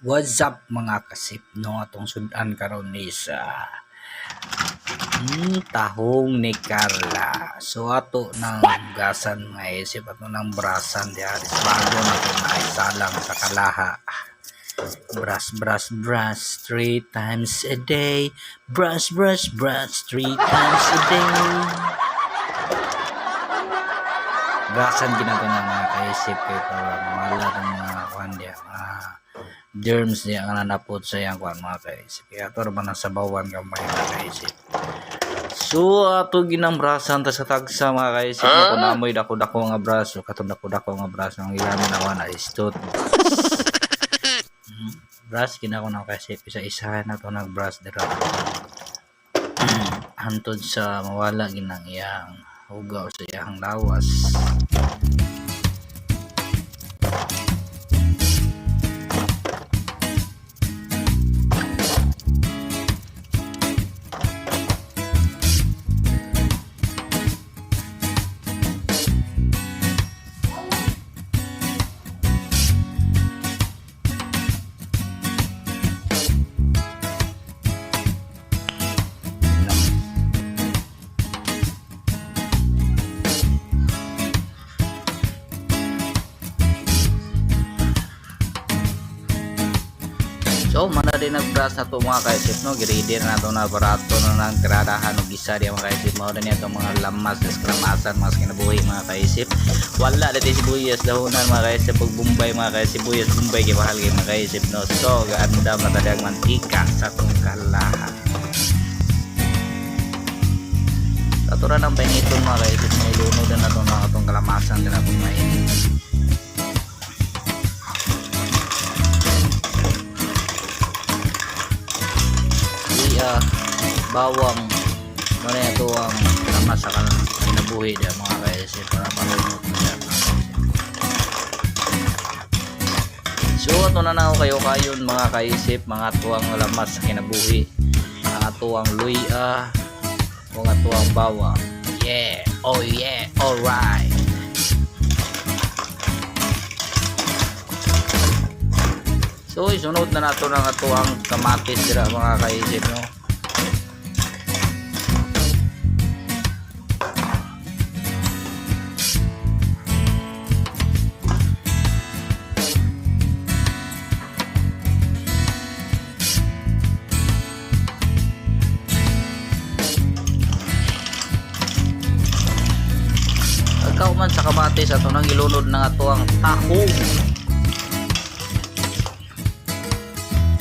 What's up, mga kasip, no? Atong sudan karon is tahong ni Carla. So ato nang hugasan, mga isip, ato nang brasan diha bago na ito na salang sa kalaha. Brush, brush, brush three times a day. Brush, brush, brush three times a day. Brasan ginato na, mga kaisip, kay para mawala ng mga kuan diha, mga germs diya nga nanapot sa iyang kuan, mga kaisip. Kaya ato ra man ang sabawan gamay, mga kaisip. So ato ginang brasan ta sa tagsa, mga kaisip, no? Kung amoy dako-dako nga braso, katong dako-dako nga braso ang gigamit na kuan is toothbrush. Brush gina ko ng kaisip, isa-isa na to nag-brush dira hantod sa mawala ginang iyang hugaw sa iyang lawas. No? So, mana din nag-brush na to, mga kaisip, no? Giready na nato na barato na ng tiradahan o gisa diya, mga kaisip. Mao na niya itong mga lamas, diskramasan, mga kinabuhi, mga kaisip. Wala dito sibuyas, dahunan, mga kaisip. Pag Bombay, mga kaisip, sibuyas, Bombay, kay mahal kay mga kaisip, no? So, gaandam na tadyang mantika sa itong kalaha. Ato ra ng painiton, mga kaisip, may lunod na nato na atong kalamasan din atong mainit. Luya, bawang, muna ito ang lamas sa kinabuhi diya, mga kaisip, para malunod na siya, mga kaisip. So ato na na kayo kayon, mga kaisip, mga tuwang lamas sa kinabuhi, ang atuang luya, mga tuwang bawang. Yeah, oh yeah, alright. So isunod na nato ng atuang kamatis dira, mga kaisip, no? Pagkauman sa kamatis, ato nang ilunod ng atuang tahong.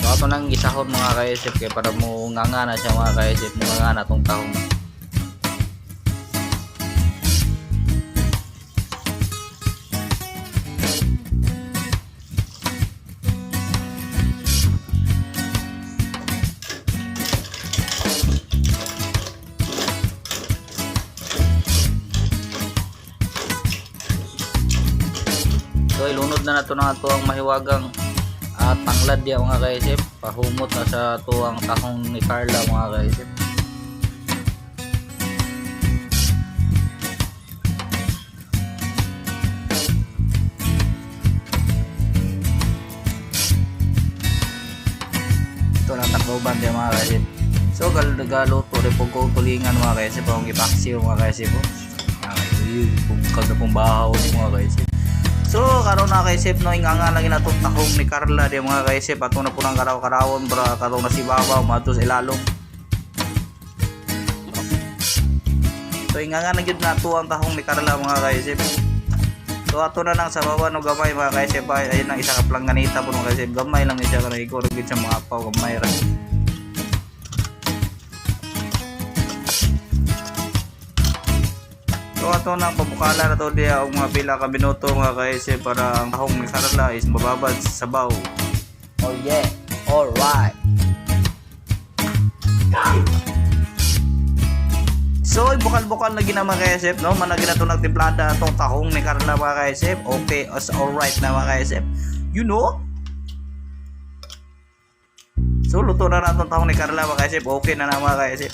So ato nang gisahon, mga kaisip, kay para mo nganga na siya, mga kaisip, mo nganga na tong tahong. So ilunod na nato ng atuang mahiwagang tanglad diya, mga kaisip. Pahumot na sa tuang tahong ni Carla, mga kaisip. Ito lang takloban diya, mga kaisip. So galuto rin po ko tulingan, mga kaisip, akong gipaksiw, mga kaisip, oh. Ay, bungkag na pong bahaw ni, mga kaisip. So karon na kaisip, no, inganga lagi na itong tahong ni Carla di, mga kaisip. Ato na po ng karaw-karawon bra katong na si babaw mato sa ilalom. So inganga na gyud na ato ang tahong ni Carla, mga kaisip. So ato na nang sabawan og gamay, mga kaisip, ay ayun ang isa ka plangganita po, mga kaisip. Gamay lang ni siya kanay ko gyud sa mga apaw, gamay ra. So ato nang pabukala na to diya og mga pila ka minuto, mga kaisip, para ang tahong ni Carla is mababad sa sabaw. Oh yeah, alright. So, bukal-bukal na gina, mga kaisip, no? Managi na ito nagtimplada atong tahong ni Carla, mga kaisip. Okay, as alright na, mga kaisip. You know? So, luto na na atong tahong ni Carla, mga kaisip. Okay na na, mga kaisip.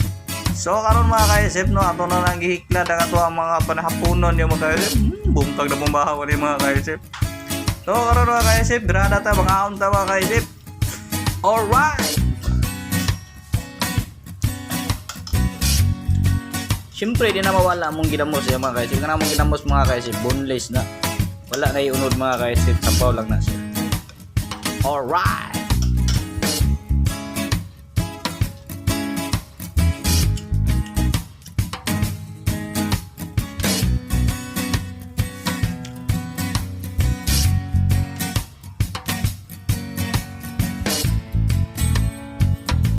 So, karon, mga kaisip, no? Ato na nang gihiklad ang ato ang mga panahaponon yung mga kaisip. Bungkag na bumbahaw ni, mga kaisip. So, karon, mga kaisip, grada ta, mga ta, mga kaisip. Alright! Siyempre, di na mawala among ginamos ya, mga kaisip. Kana among ginamos, mga kaisip, boneless na. Wala na iunod, mga kaisip, sampaw lang na siya. Alright!